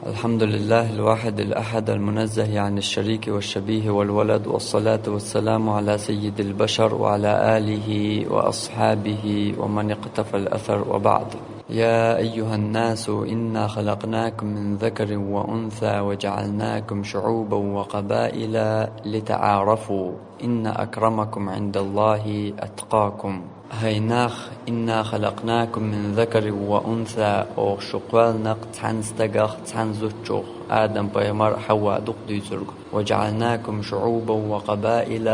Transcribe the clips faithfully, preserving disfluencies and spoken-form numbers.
الحمد لله الواحد الأحد المنزه عن الشريك والشبيه والولد، والصلاة والسلام على سيد البشر وعلى آله وأصحابه ومن اقتفى الأثر، وبعد. يا أيها الناس إنا خلقناكم من ذكر وأنثى وجعلناكم شعوبا وقبائل لتعارفوا إن أكرمكم عند الله أتقاكم. ХӀай нах, إنا خلقناكم من ذكر وأنثى, оха шу кхоьллина-кх цхьана стагах, цхьана зудчух, Адам-пайхамар, Хьава дукха дуьйцург. وجعلناكم شعوبا وقبائل,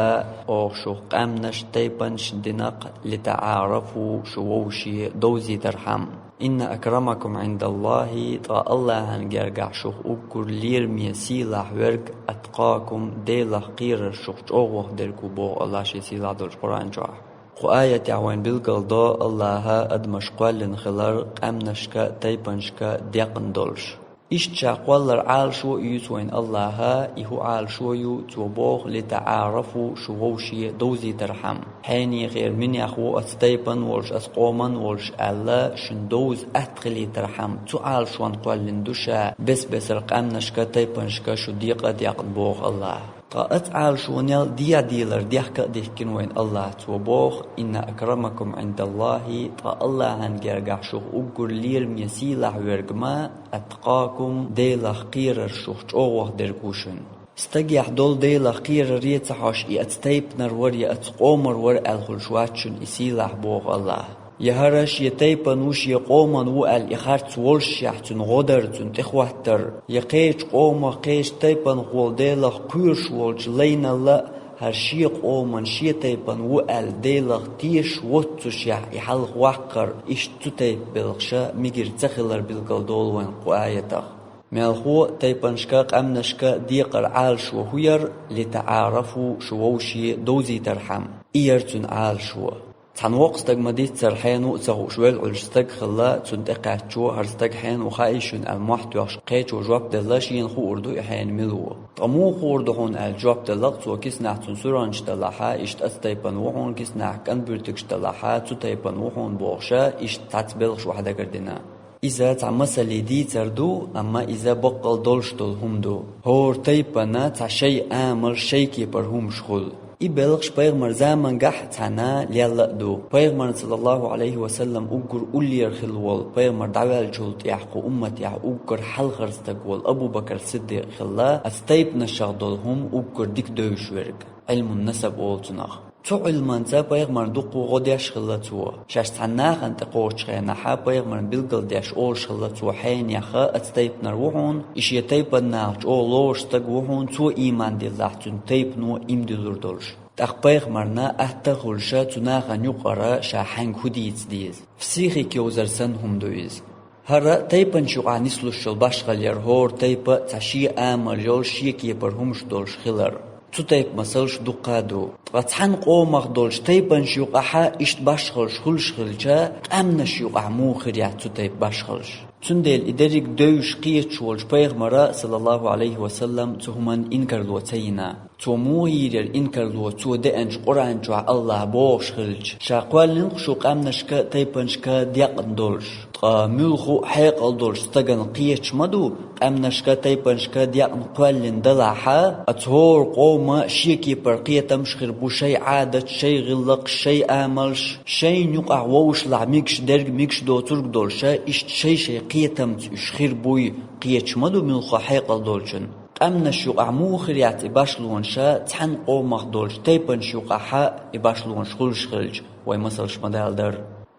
оха шух къаьмнаш, тайпанаш дина-кх, لتعارفوا, шу вовшийн довзийтархьама. إن أكرمكم عند الله, ткъа АллахӀан гергахь шух уггар лераме, сийлахь верг, أتقاكم, Делах кхерар шух чӀогӀах дерг ву, боху АллахӀа Шен сийлахь долчу Къуръан чохь. Кху аятехь вайна билгалдо АллахӀа адамаш кхоьллина хилар къаьмнашка, тайпанашка декъна долуш. Иштта ша кхоллар Ӏалашо а юьйцу вайна АллахӀа, и хӀун Ӏалашо ю, цо боху: لتعارفوا, шу вовшийн довзийтархьама. Хьенехера минех ву оцу тайпана волуш, оцу къомана волуш аьлла, шуна довза атта хилийтархьама, цу Ӏалашонна кхоьллина ду ша бес-бесара къаьмнашка, тайпанашка шу декъа а декъна, боху АллахӀа. Ткъа оцу Ӏалашонел дехьа дийлар дехка а дихкина вайна АллахӀа, цо боху: إن أكرمكم عند الله, ткъа АллахӀан гергахь шух уггар лераме, сийлахь верг ма, أتقاكم, Делах кхерар шух чӀогӀах дерг ву шуна. Стагехь долу Делах кхераре ца хьожуш, и оцу тайпанара вара я оцу къомара вара аьлла хуьлуш вац шуна и сийлахь, боху АллахӀа. Я хӀара шен тайпана ву, шен къомана ву аьлла и харц воллушехь, цуьнан гӀо дар, цуьнан тӀехӀоттар, я кхечу къомах, кхечу тайпанах волу Делах кхоьруш волчу лайнал а, хӀара шен къомана, шен тайпана ву аьлла Делах тешаш воццушехь, и хьалха ваккхар, иштта цу тайпа белхаш а мегар ца хилар билгалдолу вайна кху аятах. Мелхо а тайпанашка, къаьмнашка декъар Ӏалашо хӀун яра? لتعارفوا, шу вовшийн довзийтархьама. И яра цуьнан Ӏалашо. Цхьана воккха стага ма-дийццара, хьенан а ца хууш, велла Ӏуьллуш стаг хилла, цунна тӀекхаьччо: «ХӀара стаг хьенан ву хаий шуна?» аьлла, мохь тоьхча, кхечо жоп делла, шена хуур ду и хьенан мила ву. «Ткъа муха хуур ду хьуна?» аьлла, жоп делла-кх цо, киснахь цуьнан суьранаш далахьа, иштта оцу тайпана ву хьуна, киснахь кӀанбуьртигаш далахьа, цу тайпана ву хьуна, бохуша, иштта цхьацца белхаш охьадагар дина. Иза цхьа масале дийцар ду, амма иза баккъал долуш долу хӀума ду. ХӀора тайпана цхьа шайн амалш, шайн кепара хӀумаш хуьлу. И белхаш пайхамар замангахь а цхьаьна лелла а ду. Пайхамарна, саллаллаху Ӏалайхи ва саллам, уггар уллера хилла волу, пайхамар дӀаваьллачул тӀаьхьа кху умматехь уггар хьалхара стаг волу Абу Бакр Сиддикъ хилла, оцу тайпанашах долу хӀума уггар дика девзаш верг, Ӏилмун насаб олу цунах. Цу Ӏилманца пайхамарна дуккха гӀо деш хилла цо. Шаьш цхьана нахана тӀекхочучу хенахьа пайхамарна билгалдеш олуш хилла цо хьенеха: «Оцу тайпанара ву хьуна, и шен тайпанан наха чӀогӀа лоруш стаг ву хьуна, цо ийман диллахь, цуьнан тайпано ийман дуьллур долуш». ТӀаккха пайхамарна атта а хуьлуша, цу нахана юкъара ша хьаьнга хӀун дийца деза? Психика йовзар санна хӀума ду иза. ХӀара тайпанаш юкъахь нислуш йолу башхалла яра хӀора тайпа цхьа шен амал йолуш, шен кепара хӀумаш долуш хилар. Цу тайпа масалш дуккха а ду. Ткъа цхьана къомах долчу тайпанаш юкъахьа иштта башхаллаш хуьлуш хилча, къаьмнаш юкъахь муха хир яц цу тайпа башхаллаш? Цундела и дерриг девзаш, кхеташ волчу пайхамара, саллаллаху Ӏалайхи ва саллам, цу хӀуманна инкарло ца йина. Цо муха йийр яра инкарло, цо деанчу Къуръан чохь АллахӀа бохуш хилча: «Ша кхоьллина-кх шу къаьмнашка а, тайпанашка а декъна долуш». Ткъа муьлхха а хьекъал долчу стагана кхеташ ма ду, къаьмнашка а, тайпанашка а декъна кхоьллина далахьа, оцу хӀора къоман шен кепара кхетамаш хир бу, шайн Ӏадаташ, шайн гӀиллакхаш, шайн амалш, шайна юкъахь вовшалахь мегаш дерг, мегаш доцург долуша, иштта шай-шайн кхетамца уьш хир буй, кхеташ ма ду муьлхха а хьекъал долчунна. Къаьмнаш юкъахь муха хир яц и башлонаша, цхьана къомах долчу тайпанаш юкъахьа и башлонаш хуьлуш хилча, вай масалш ма-далла дара.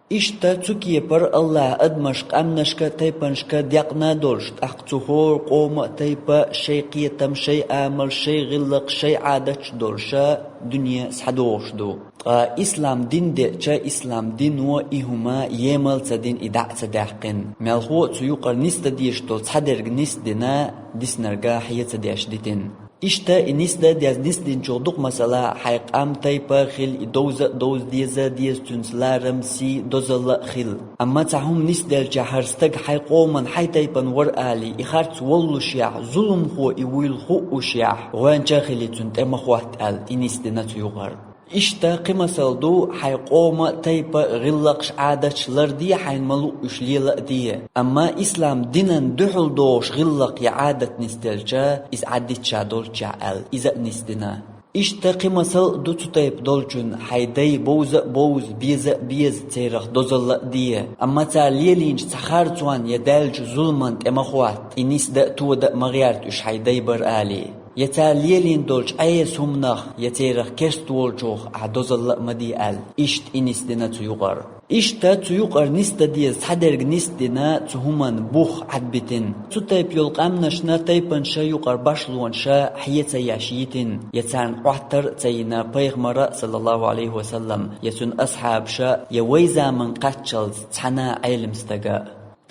Иштта цу кепара АллахӀа адамаш къаьмнашка а, тайпанашка а декъна а долуш, тӀаккха цу хӀора къоман а, тайпан а шайн кхетам, шайн амал, шайн гӀиллакх, шайн Ӏадаташ долуша дуьне схьадогӀуш ду. Ткъа ислам дин деъча, ислам дино и хӀума емал а ца дина, и дӀа а ца даьккхина. Мелхо а цу юкъара нисдан дезаш долу цхьадерг нисдина, диснарга хье ца деш дитина. Иштта и нисдан а деза, нисдинчух дукха масала: хьайн къам, тайпа а хила, и довза а довза деза, деза цуьнца ларам, сий, дозалла а хила. Амма цхьа хӀума нисделча, хӀара стаг хьайн къоман, хьайн тайпан вара алий, и харц воллушехь, зуламхо и вуйла хуъушехь, гӀоьнча а хилий, цунна тӀе ма хӀотта аьлла, и нисдина цу юкъара. Иштта кхин масал ду: хьайн къоман а, тайпан а гӀиллакхаш, Ӏадаташ ларде, хьайна ма луъ уьш лела а де. Амма ислам динан дуьхьал догӀуш гӀиллакх я Ӏадат нисделча, иза Ӏадитта ша долччехь аьлла, иза а нисдина. Иштта кхин масал а ду цу тайпа долчун: хьайн дай бовза а бовза, беза а беза, церах дозалла а де. Амма цара лелийначу цхьа харцонна я даьллачу зуламна тӀе ма хӀотта, и нисдан а, тодан а ма гӀерта уьш хьайн дай бара алий. Я цара лелийна долчу Ӏеса хӀуманах, я церах керста волчух ахь дозалла а ма де аьлла, иштта и нисдина цу юкъара. Иштта цу юкъара нисдан деза цхьадерг нисдина, цу хӀуманна бух Ӏадбитина. Цу тайпа йолу къаьмнашна, тайпанша юкъара башлонаша хье ца еш йитина, я царна Ӏоттар а ца йина пайхамара, саллаллаху Ӏалайхи ва саллам, я цуьнан асхьабаша, я вай заманна кхаччалц цхьана а Ӏелам стага.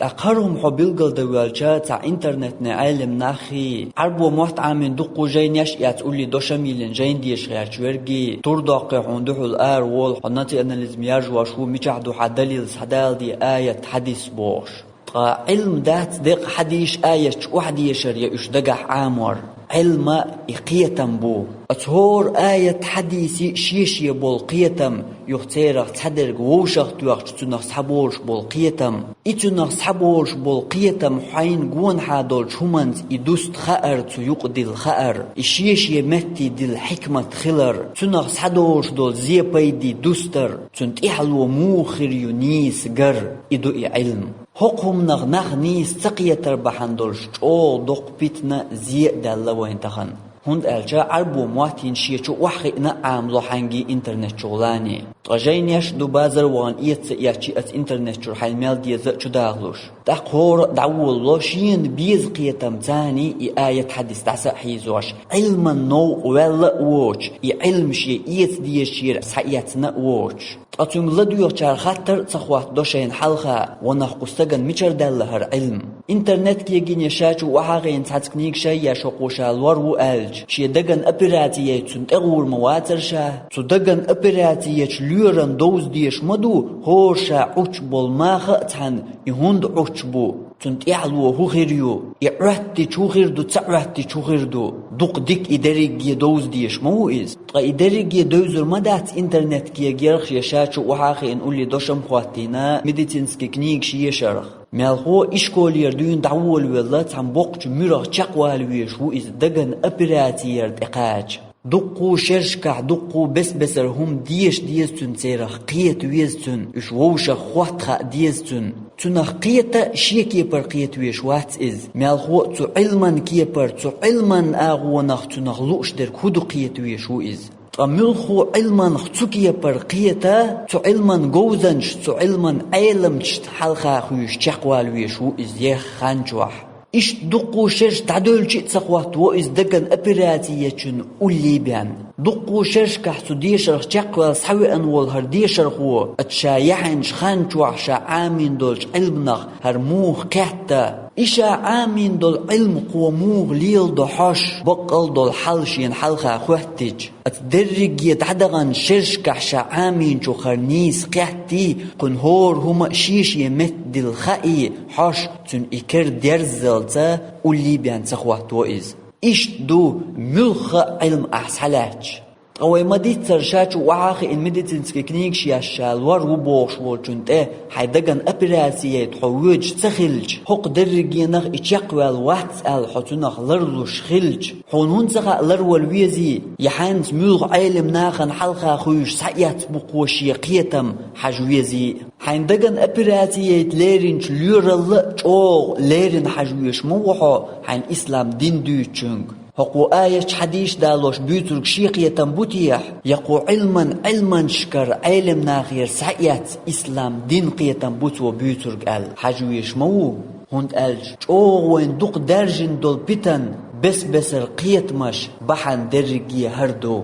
ТӀаккха хӀара хӀума хьо билгалдан воьлча, цхьа интернетни Ӏелам наххий, Ӏарбо мотт Ӏамийна дуккха жайнеш а эцна, улле дошам а йиллина жайна деша гӀерташ верг а, тур доккхий хьуна дуьхьал араволу, хьо национализм яржош ву, мичахь ду хьан далил, схьадала де аят, хьадис бохуш. Ткъа Ӏилма дац деккъа хьадисаш, аяташ охьадешар я уьш дагахь Ӏамор. Ӏилма и кхетам бу. Оцу хӀора аят, хьадисийн шен-шен болу кхетам, юха церах цхьадерг вовшах тоьхча, цунах схьаболуш болу кхетам. И цунах схьаболуш болу кхетам хьайна гонахьа долчу хӀуманца и дуста хаар, цу юкъадилла хаар, и шен-шен метте дилла хьикмат хилар, цунах схьадолуш долу зен-пайдий дустар, цуьнан тӀаьхьало муха хир ю нийса гар, и ду и Ӏилма. ХӀокху хӀуманах нах нийса ца кхетар бахьана долуш чӀогӀа доккха питана, зе а даьлла вайна тахана. ХӀунда аьлча Ӏарбо мотт йина шен чу охьахиъна а Ӏамало хьаьнгге интернет чухулани. Ткъа жайнеш а ду, базар а вахана, эца ца эцча, оцу интернет чуьра хьайна мел деза а чудахалуш. ТӀаккха хӀора а дӀаволало, шена беза кхетамца и аят, хьадис дӀаса а хьийзош, Ӏилман новкъа ваьлла а воцуш, и Ӏилма шен эца дезачуьра схьаэцна а воцуш. Ткъа цуьнга ладоьгӀучара хаттар а ца хоттадо шайна хьалха, ванах кху стагана мичара даьлла хӀара Ӏилма. Интернет кегийне ша чу охьа а хиъна цхьацца книгаш а еш, хӀокхо ша лор ву аьлча, шен даган операци яйта цунна тӀегӀур ма вацара ша? Цу даган операци ечу лоьран довза дезаш ма ду, хӀора ша Ӏуттуш болу маха а цхьаьна, и хӀунда Ӏуттуш бу? Цунна тӀаьхьало хӀун хир ю? И Ӏоьттича хӀун хир ду, ца Ӏоьттича хӀун хир ду? Дукха дика и дерриге довза дезаш ма ву иза. Ткъа и дерриге девзар ма дац интернет кегъярх я ша чу охьа а хиъна улле дошам хоттийна медицинский книгаш ешарх. Мелхо ишколера дуьйна дӀаволавелла цхьана боккхачу муьрах чекхвала везаш ву иза даган операци яр тӀекхача. Дуккху шерашкахь дуккху бес-бесара хӀума деша деза цуьнан, церах кхета веза цуьнан, уьш вовшах хотта хаа деза цуьнан. Цунах кхета а шен кепара кхета везаш вац иза. Мелхо а цу Ӏилман кепара, цу Ӏилман агӀонах цунах лууш дерг хӀун ду кхета везаш ву иза. Ткъа муьлххо Ӏилманах цу кепара кхета, цу Ӏилман говзанчашна, цу Ӏилман Ӏеламчашна хьалха хуьйшуш чекхвала везаш ву иза еха хан чохь. Иштта дуккху шераш дӀадевлча а ца хоттаво иза даган операци ечун уллий бен. Дуккху шерашкахь цу дешарх чекхваьлла схьавеана волу хӀара дешархо, оцу ша яхьанчу хан чохь ша Ӏамийна долчу Ӏилманах хӀара муха кхетта? И ша Ӏамийна долу Ӏилма кхо муха леладо хьожуш, баккъал долу хьал шена хьалха хоьттича? Оцу дерриге дӀадаханчу шерашкахь ша Ӏамийначух хӀара нийса кхеттий, кхуьнан хӀора хӀума а шен-шен метта дилла хаий, хьожуш, цуьнан и кер дерззалца уллий бен ца хоттаво иза. Иштта ду муьлхха а Ӏилма ахь схьалаьцча. Ткъа вай ма-дийццара ша чу охьа а хиъна медицинский книгаш еш ша лор ву бохуш волчун тӀе, хьайн даган операци яйта хьо воьдуш ца хилча, хӀокху дерригенах и чекхваьлла вац аьлла хьо цунах ларлуш хилча, хьуна хӀунда ца хаьа ларвала везий, я хьаьнца муьлха Ӏелам нахана хьалха хуьйшуш схьаэцна бу кхо шен кхетам хьажа везий? Хьайн даган операци яйта леринчу лоьралла а чӀогӀа лерина хьажа везаш ма ву хьо хьайн ислам дин дуьйцучуьнга. ХӀокхо аяташ, хьадисаш далош буьйцург шен кхетам бу техьа, я кху Ӏилман Ӏилманчашкара, Ӏелам нахера схьаэцна ислам дин кхетам бу цо буьйцург аьлла хьажа везаш ма ву? ХӀунда аьлча чӀогӀа вайна дукха даьржина долу питан, бес-бесара кхетамаш бахьана дерриге хӀара ду.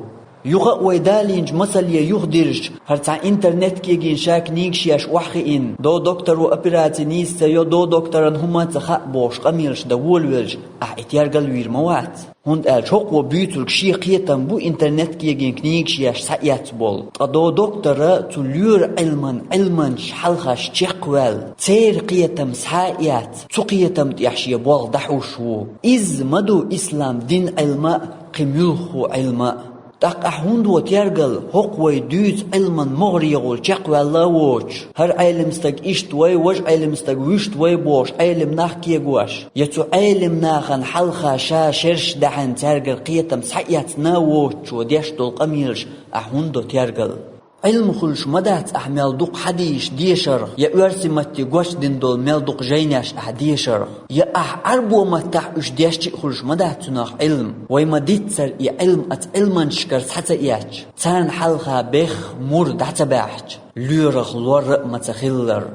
Юха а вай далийначу масале юхадирзича, хӀара цхьа интернет кегийна ша книгаш еш охьахиъна, до докторо операци нийса ца йо, до докторан хӀума ца хаьа бохуш къамелаш дан волавелча, ахь и тергал вийр ма вац. ХӀунда аьлча хӀокхо буьйцург шен кхетам бу интернет кегийна книгаш еш схьаэцна болу. Ткъа до доктора цу лоьран Ӏилман Ӏилманчаш хьалхаш чекхваьлла, церан кхетам схьа а эцна, цу кхетам тӀехь шен болх дӀахьуш ву. Изза ма ду ислам дин Ӏилма а, кхин муьлххо Ӏилма а. ТӀаккха ахь хӀунда во тергал, хӀокху вай дуьйцу Ӏилман могӀарехула чекхваьлла а воцуш, хӀара Ӏелам стаг иштта вай, важа Ӏелам стаг вуьшта вай бохуш, Ӏелам нах кегош, я цу Ӏелам нахана хьалха ша шераш даьхьна цаьргара кхетам схьаэцна а воцучо деш долу къамелаш ахь хӀунда до тергал? Ӏилма хуьлуш ма дац ахь мел дукха хьадисаш дешарх, я оьрсийн матте гочдина долу мел дукха жайнеш ахь дешарх, я ахь Ӏарбо маттахь уьш дешча а хуьлуш ма дац цунах Ӏилма. Вай ма-диццара и Ӏилма оцу Ӏилманчашкара схьа ца эцча, царна хьалха бехха мур дӀа ца баьхьча, лоьрах лорра а ма ца хиллара.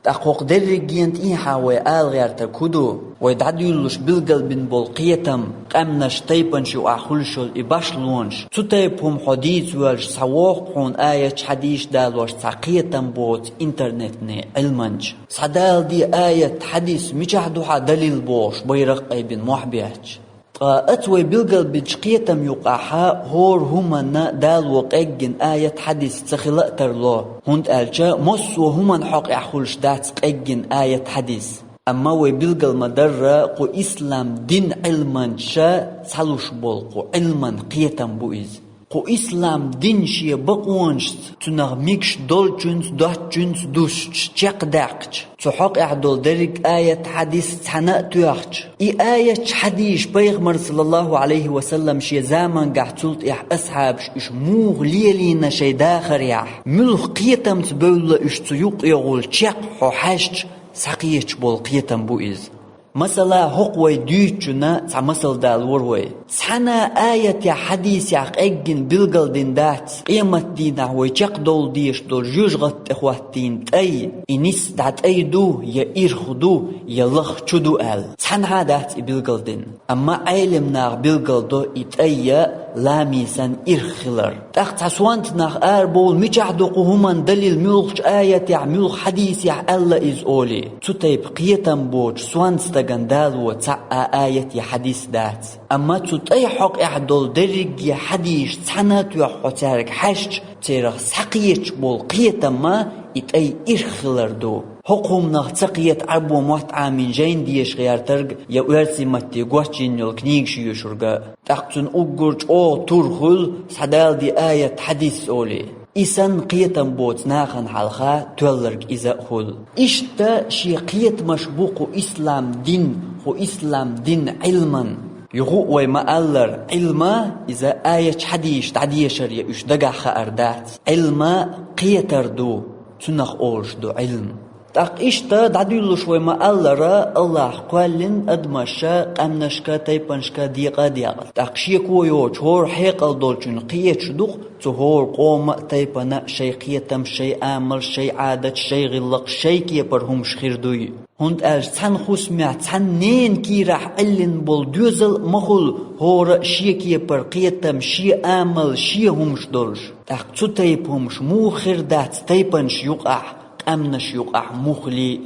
ТӀаккха хӀокху дерригенан тӀехьа вай ала гӀертарг хӀун ду? Вай дӀадуьйлалуш билгалбина болу кхетам, къаьмнаш, тайпанаш юкъахь хуьлуш йолу и башлонаш, цу тайпа хӀума хьо дийца воьлча, схьавогӀу-кх хьуна аяташ, хьадисаш далош цхьа кхетам боцу интернетан Ӏилманча. Схьадала де аят, хьадис, мичахь ду хьан далил бохуш, байракх айбина мохь бетташ. Ткъа оцу вай билгалбинчу кхетам юкъахь хӀора хӀуманна дало къеггина аят, хьадис ца хила а тарло, хӀунда аьлча массо а хӀуманна хьокъехь хуьлуш дац къеггина аят, хьадис. Амма вай билгал ма-дарра, кху ислам дин Ӏилманчаша схьалуш болу кху Ӏилман кхетам бу иза. Кху ислам дин шен бакъонашца, цунах мегаш долчуьнца, доцчуьнца дусча, чекхдаьккхича, цу хьокъехь долу дерриг аят, хьадис цхьаьна а тоьхча, и аяташ, хьадисаш Пайхамар, саллаллаху Ӏалайхи ва саллам, шен замангахь, цул тӀаьхьа асхьабаш уьш муха лелийна шайн дахарехь, муьлха кхетамца бевлла уьш цу юккъехула чекх хьо хьаьжча, схьакхеташ болу кхетам бу иза. Масала, хӀокху вай дуьйцучунна цхьа масал далора вай. Цхьана аятехь, хьадисехь къеггина билгалдина дац, къематдийнахь вай чекхдовла дезаш долу жоьжахатта тӀе хӀоттийна тӀай, и нисса дӀа тӀай ду, я ирх ду, я лаха чу ду аьлла. Цхьанхьа дац и билгалдина. Амма Ӏелам наха билгалдо и тӀай я ламий санна ирх хилар. ТӀаккха цхьа сонта нах арабовла, мичахь ду кху хӀуманна далил, муьлхачу аятехь, муьлхачу хьадисехь аьлла иза олий. Цу тайпа кхетам боцу сонта стагана далош цхьа а аят я хьадис дац. Амма цу тӀай хьокъехь долу дерриге хьадисаш цхьаьна а тоьхна хьо цаьрга хьаьжча, церах схьакхеташ болу кхетам а и тӀай ирх хилар ду. ХӀокху хӀуманах ца кхета Ӏарбо мотт Ӏамийна жайна деша гӀертарг я оьрсийн матте гочйина йолу книгаш йоьшург а. ТӀаккха цунна уггар чӀогӀа тур хуьлу, схьадала де аят, хьадис олий. И санна кхетам боцу нахана хьалха тоьлларг иза а хуьлу. Иштта шен кхетамаш бу кху ислам дин, кху ислам дин Ӏилман. Юха а вай ма-аллара, Ӏилма иза аяташ, хьадисаш дӀадешар я уьш дагахь хаар дац. Ӏилма кхетар ду, цунах олуш ду Ӏилма. ТӀаккха иштта дӀадуьйлалуш вай ма-аллара, АллахӀа кхоьллина адамашка, къаьмнашка, тайпанашка декъа а декъна. ТӀаккха шеко йоцуш, хӀора хьекъал долчунна кхеташ ду-кх цу хӀора къоман а, тайпанан а шайн кхетам, шайн амал, шайн Ӏадат, шайн гӀиллакх, шайн кепара хӀумаш хир дуй. ХӀунда аьлча цхьана хӀусамехь цхьана ненан кийрахь Ӏиллина болу доьзал а ма хуьлу хӀора а шен кепара кхетам, шен амал, шен хӀумаш долуш. ТӀаккха цу тайпа хӀумаш муха хир дац тайпанаш юкъахь, къаьмнаш юкъахь муххале а?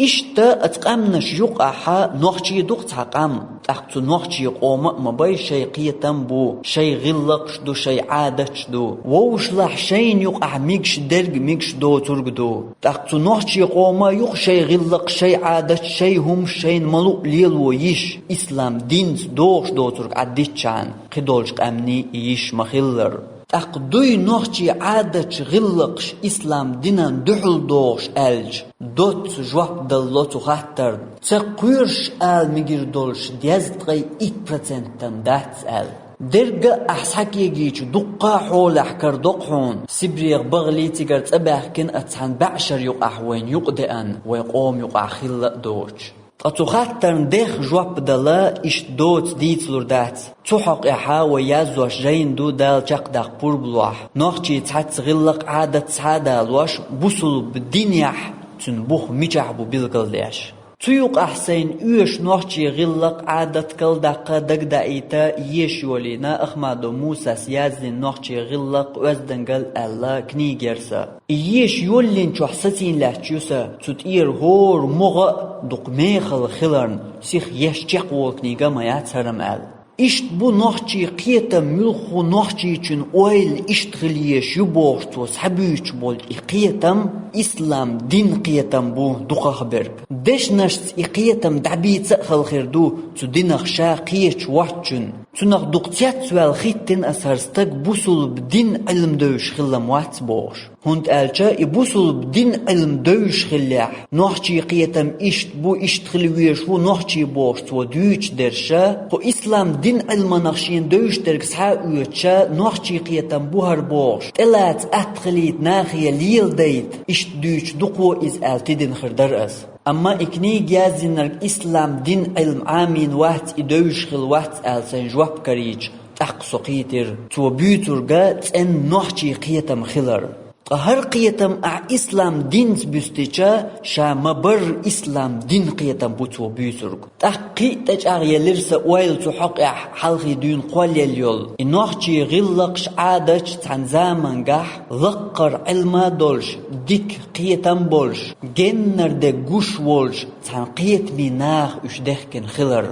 Иштта оцу къаьмнаш юкъахь нохчий ду-кх цхьа къам, тӀаккха цу нохчийн къоман а ма бай шайн кхетам бу, шайн гӀиллакхаш ду, шайн Ӏадаташ ду. Вовшашлахь шайна юкъахь мегаш дерг, мегаш доцург ду. ТӀаккха цу нохчийн къоман а ю-кх шайн гӀиллакх, шайн Ӏадат, шайн хӀумаш, шайна ма-луъу лело йиш, ислам динца догӀуш доцург Ӏаддитчахьана, кхидолчу къаьмнийн и йиш ма-хиллара. ТӀаккха дуй нохчийн Ӏадаташ, гӀиллакхаш ислам динан дуьхьал догӀуш аьлча, доцца жоп далло цу хаттарна. Ца кхоьруш ала мегар долуш дезткъе итт процентан дац аьлла. Дерриг а ахь схьакегийча дуккха а хьолехь карадо-кх хьуна, Сибрех бахале, цигара цӀа баьхкина а цхьана бӀе шар юкъахь вайна юкъадеана, вайн къоман юкъахь хилла а доцуш. Ткъа цу хаттарна дехха жоп дала иштта доца дийцалур дац. Цу хьокъехь вай язъеш жайна ду, Дала чекхдаккха пурба лохь. Нохчийн цхьацца гӀиллакх, Ӏадат схьа а далош, бусулба динехь цуьнан бух мичахь бу билгалдеш. Цу юкъахь сайна оьшу нохчийн гӀиллакх, Ӏадат кхалдаккха, дагадаийта езаш йолийна Ахмадов Мусас яздина «Нохчийн гӀиллакх, оьздангалла» аьлла книга яра сан. И езаш йоллинчохь сацийна лаьтташ ю сан, цу тӀера хӀора могӀа а дукха мехала хиларна, сиха еш чекхволу книга а ма яц хӀара-м аьлла. Иштта бу нохчийн кхетам, муьлхха нохчичун ойла иштта хила езаш ю бохуш цо схьабуьйцуш болу и кхетам ислам дин кхетам бу дукхахберг. Дешнашца и кхетам дӀабийца а хала хир ду цу динах ша кхеташ воцчунна. Цунах дукха цецваьлла хӀиттина ас хӀара стаг бусулба дина Ӏилма девзаш хилла ма вац бохуш. ХӀунда аьлча и бусулба дина Ӏилма девзаш хиллехь, нохчийн кхетам иштта бу, иштта хила везаш ву нохчий бохуш цо дуьйцуш дерш, кху ислам дина Ӏилманах шена девзаш дерг схьа а оьцуш, нохчийн кхетам бу хӀара бохуш, тӀелаца атта хилийта, нахе леладайта, иштта дуьйцуш ду-кх иза аьлла тидина хир дара ас. Амма и книга яздинарг ислам дина Ӏилма Ӏамийна вац, и девзаш хилла вац аьлла сайна жоп карийча, тӀаккха со кхийтира цо буьйцург цӀена нохчийн кхетам хилар. Ткъа хӀара кхетам ахь ислам динца буьстича, ша ма-барра ислам дина кхетам бу цо буьйцург. ТӀаккха кхин а тӀечӀагӀъелира сан ойла цу хьокъехь хьалхе дуьйна кхоллаелла йолу. И нохчийн гӀиллакхаш, Ӏадаташ цхьана замангахь лаккхара Ӏилма а долуш, дика кхетам а болуш, геннара де гуш волчу цхьана кхетамийн наха уьш дехкина хилар.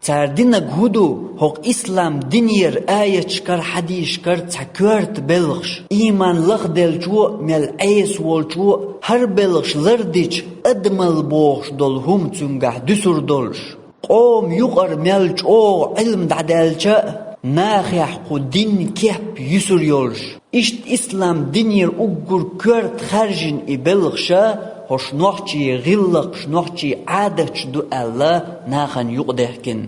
Цара динарг хӀун ду, хӀокху ислам динера аяташкара, хьадисашкара цхьа коьрта белхаш, ийман лахделлачо а, мел Ӏеса волчо а, хӀара белхаш лардича, адамалла бохуш долу хӀума цуьнгахь дуьсур долуш. Къоман юкъара мел чӀогӀа Ӏилма дӀадаьлча а, нахехь кху динан кеп юьсур йолуш. Иштта ислам динера уггар коьрта хаьржина и белхаш а хӀорш нохчийн гӀиллакхаш, нохчийн Ӏадаташ ду аьлла, нахана юкъадехкина.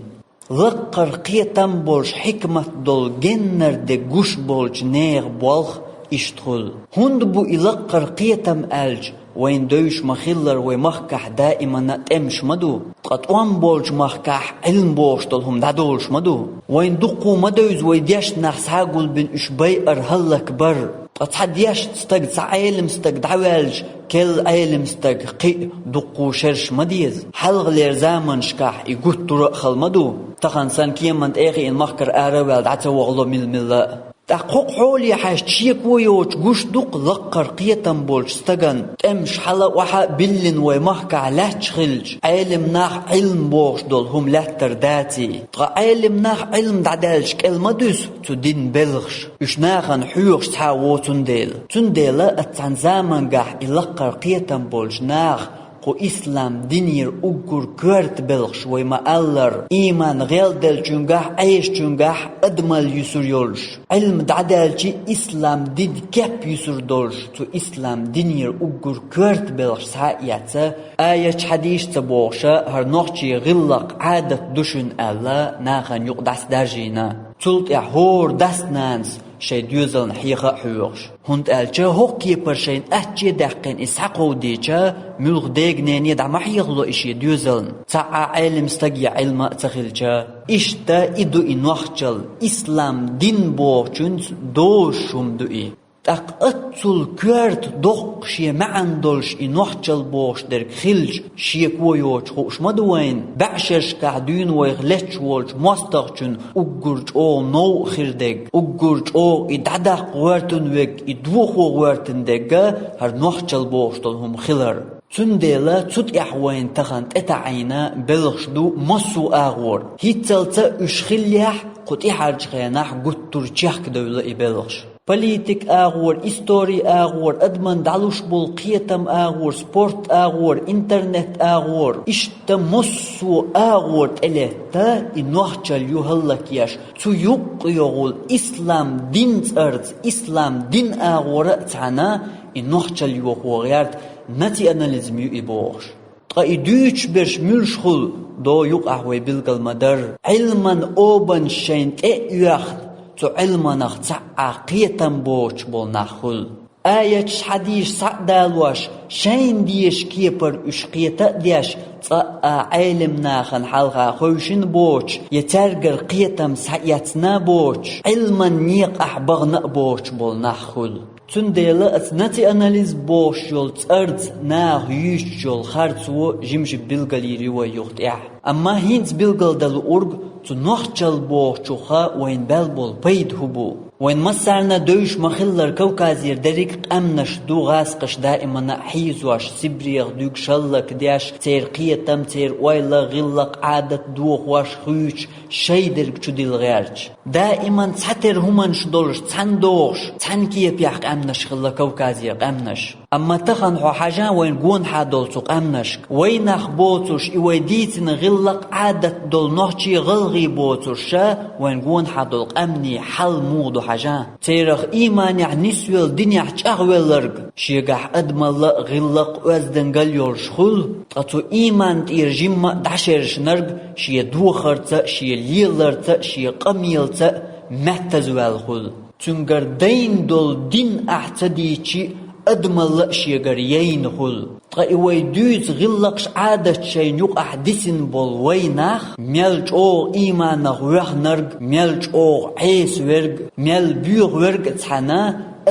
Лаккхара кхетам а болуш, хьикмат долу, геннара де гуш болчу нехан болх иштта хуьлу. ХӀунда бу и лаккхара кхетам аьлча, вайна девзаш ма-хиллара, вай махкахь даимана а тӀемаш ма ду. Ткъа тӀом болчу махкахь Ӏилма бохуш долу хӀума дӀадолуш ма ду. Вайна дуккха а ма девза вай дешна нах схьа а гулбина уьш байар, хӀаллакбар. Ткъа цхьа дешна стаг, цхьа Ӏелам стаг дӀаваьлча, керла Ӏелам стаг кхин а дуккха а шераш ма деза. Хьалхалера заманашкахь и гуттара а хала ма ду. Тахана санна кеманна тӀе а хиъна, махкара ара а ваьлла, дӀа ца вахало мила-милла а. ТӀаккха хӀокху хьоле хьаьжча, шеко йоцуш гуш ду-кх лаккхара кхетам болчу стагана, тӀемаш хьала а, охьа а биллина вай махкахь лаьтташ хилча, Ӏелам нах Ӏилма бохуш долу хӀума лаьттар даций. Ткъа Ӏелам нах Ӏилма дӀадаьлча, кӀел ма дуьсу цу динан белхаш, уьш нахана хьоьхуш цхьа а воцун дела. Цундела аса цхьана замангахь и лаккхара кхетам болчу наха кху ислам динера уггар коьрта белхаш, вай ма-аллара, ийман гӀелделлачуьнгахь, Ӏешачуьнгахь адамалла юьсур йолуш, Ӏилма дӀадаьлча ислам динан кеп юьсур долуш, цу ислам динера уггар коьрта белхаш схьа а эцна, аяташ, хьадисаш ца бохуш, хӀара нохчийн гӀиллакх, Ӏадат ду шуна аьлла, нахана юкъа дӀасадаржийна. Цул тӀаьхьа хӀора дас-нанас шайн доьзална хьеха а хьоьхуш. ХӀунда аьлча хӀокху кепара шайна атта а даьккхина и схьакховдийча, муьлха дега-нене дӀа ма хьехало и шен доьзална, цхьа а Ӏелам стаг я Ӏилма а ца хилча. Иштта и ду и нохчалла, ислам дин бохучуьнца дозуш хӀума ду и. ТӀаккха аццул коьрта, доккха шен маьӀна долуш и нохчалла бохуш дерг хилча, шеко йоцуш хууш ма ду вайна, бӀешерашкахь дуьйна вайх летташ волчу мостагӀчун уггар чӀогӀа новкъа хир дерг, уггар чӀогӀа и дӀадаккха гӀоьртина верг, и дохо гӀоьртина дерг а хӀара нохчалла бохуш долу хӀума хилар. Цундела цу тӀехь вайна тахана тӀетаӀийна белхаш ду массо а агӀор. ХӀинццалц а уьш хиллехь, кху тӀаьхьарчу хенахь гуттар а чехкадевлла и белхаш. Политик агӀор, истори агӀор, адаман дӀалуш болу кхетам агӀор, спорт агӀор, интернет агӀор, иштта массо а агӀор тӀелетта и нохчалла ю хӀаллакъеш, цу юккъехула ислам дин цӀарца, ислам дин агӀора а цхьаьна и нохчалла йохо гӀерта национализм ю и бохуш. Ткъа и дуьйцуш берш муьлш хуьлу, до юкъахь вай билгал ма-дарра. Ӏилман обанаш шайна тӀе а оьхна, цу Ӏилманах цхьа а кхетам боцуш болу нах хуьлу. Аяташ, хьадисаш схьа а далош, шайна дезачу кепара уьш кхета а деш, цкъа а Ӏелам нахана хьалха хевшина боцуш, я цаьргара кхетам схьаэцна а боцуш, Ӏилман некъахь бахана а боцуш болу нах хуьлу. Цундела аса национализм бохуш йолу цӀарца наха юьйцуш йолу харцо жим-жим билгалйийр ю вай юха тӀехь. Амма хӀинца билгалдан луург цу нохчалла бохучух вайна баьлла болу пайда хӀун бу? Вайн массарна а девзаш ма-хиллара, Кавказера дерриг а къаьмнаш ду гӀазкхаша даимана а хьийзош, Сибрех дуьгуш хӀаллакдеш, церан кхетам, церан ойла, гӀиллакх, Ӏадат дохош, хуьйцуш, шайдерг чудилла гӀерташ. Даиман цхьатера хӀуманаш долуш, цхьаьна догӀуш, цхьаьна кепехь къаьмнаш хилла Кавказера къаьмнаш. Амма тахан хьо хьажа вайн гонахьа долу цу къаьмнашка. Вайнах боцуш, и вай дийцина гӀиллакх-Ӏадат долу нохчий, гӀалгӀий боцуш ша вайн гонахьа долу къаьмнийн хьал муха ду хьажа. Церах ийманехь нисвелла, динехь чӀагӀвелларг шегахь адамалла а, гӀиллакх а, оьздангалла а йолуш хуьлу, ткъа цу ийман тӀера жимма а дӀашершнарг шен дохарца а, шен леларца а, шен къамелаца а меттазваьлла хуьлу. Цуьнгара дайна долу дин ахь ца дийчи, адамалла а шегара яйна хуьлу. Ткъа и вай дуьйцу гӀиллакхаш, Ӏадаташ шайна юкъахь дисина болу вай нах, мел чӀогӀа ийманах воьхнарг, мел чӀогӀа Ӏеса верг, мел боьха верг а цхьаьна,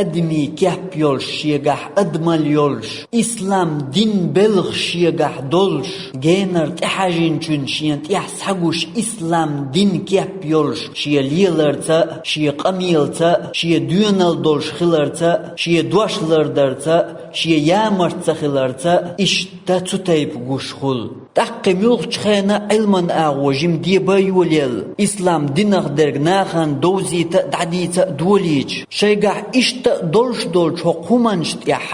адамийн кеп йолуш шегахь, адамалла йолуш, ислам дин белхаш шегахь долуш, генара тӀехьажинчуьнан шена тӀехь схьагуш ислам дин кеп йолуш, шен леларца а, шен къамелаца а, шен доьналла долуш хиларца а, шен дош лардарца а, шен ямарт ца хиларца а, иштта цу тайпа гуш хуьлу. ТӀаккха муьлххачу хенахь Ӏилман агӀо жимма деба а йолаелла, ислам динах дерг нахана довзийта а, дӀадийца а долийча, шайгахь иштта а долуш долчу хӀокху хӀуманаш тӀехь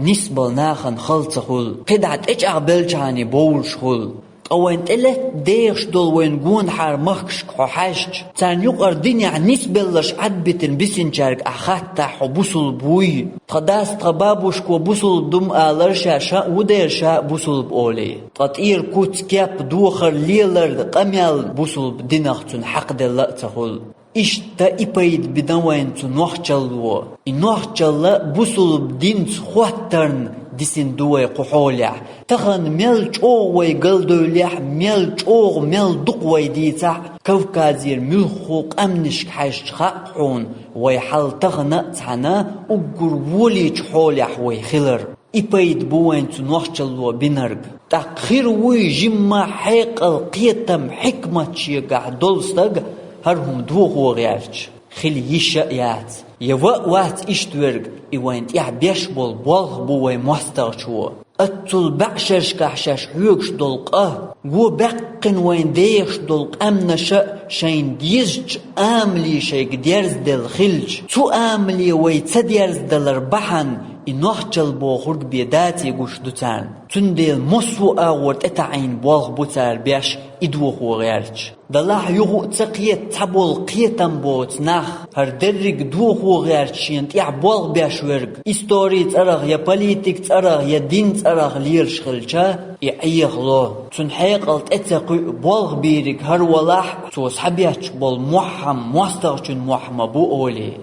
нисбала нахана хала ца хуьлу, кхидӀа тӀечӀагӀбелчхьана бовлуш хуьлу. Ткъа вайн тӀелетта дехаш долу вайн гонахьара махкашка хьо хьаьжча, царна юкъара динехь нисбелларш Ӏадбитина бисинчаьрга ахь хаттахь, хьо бусулба вуй? Тхан дас, тхан бабушко бусулба ду-м алара ша, ша а ву дера ша а бусулба олий. Ткъа тӀера куц, кеп, дохар, лелар, къамел бусулба динах цунна хьакхаделла а ца хуьлу. Иштта и пайда бина вайна цу нохчалло. И нохчалла бусулба динца хоттарна дисина ду вай кху хьолехь. Тахана мел чӀогӀа вай галдевллехь, мел чӀогӀа, мел дукха вай дийцахь, Кавказера муьлххо къаьмнашка хьаьжча хаьа хьуна, вай хьал тахана а цхьаьна уггар волийчу хьолехь вай хилар. И пайда бу вайн цу нохчалло бинарг. ТӀаккха хир вуй жимма хьекъал, кхетам, хьикмат шегахь долу стаг хӀара хӀума дохо гӀерташ? Хила йиш а яц. Я ва а вац иштта верг, и вайн тӀехь беш болу болх бу вай мостагӀчо. Аццул баьӀ шершкахь шаьш хьоьгуш долу къа, го баьккхина вайн дехаш долу къаьмнаша а шайна дезачу амале шайга дерзаделла хилча, цу амале вай ца дерзадалар бахьана и нохчалла бохург бен даций гуш ду царна. Цундела массо а агӀор тӀетаӀийна болх бу цара беш, и дохо гӀерташ. Далахь юха а ца кхета цхьаболу кхетам боцу нах, хӀара дерриг дохо гӀерташ шена тӀехь болх беш верг, историн цӀарах я политикан цӀарах я динан цӀарах лелаш хилча, и Ӏехало. Цуьнан хьекъал тӀе ца кхуьу, болх бийриг хӀара валахь, цо схьабетташ болу мохь-м мостагӀчун мохь ма бу олий.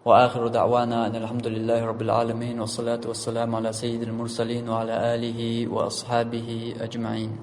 وآخر دعوانا أن الحمد لله رب العالمين، والصلاة والسلام على سيد المرسلين وعلى آله وأصحابه أجمعين.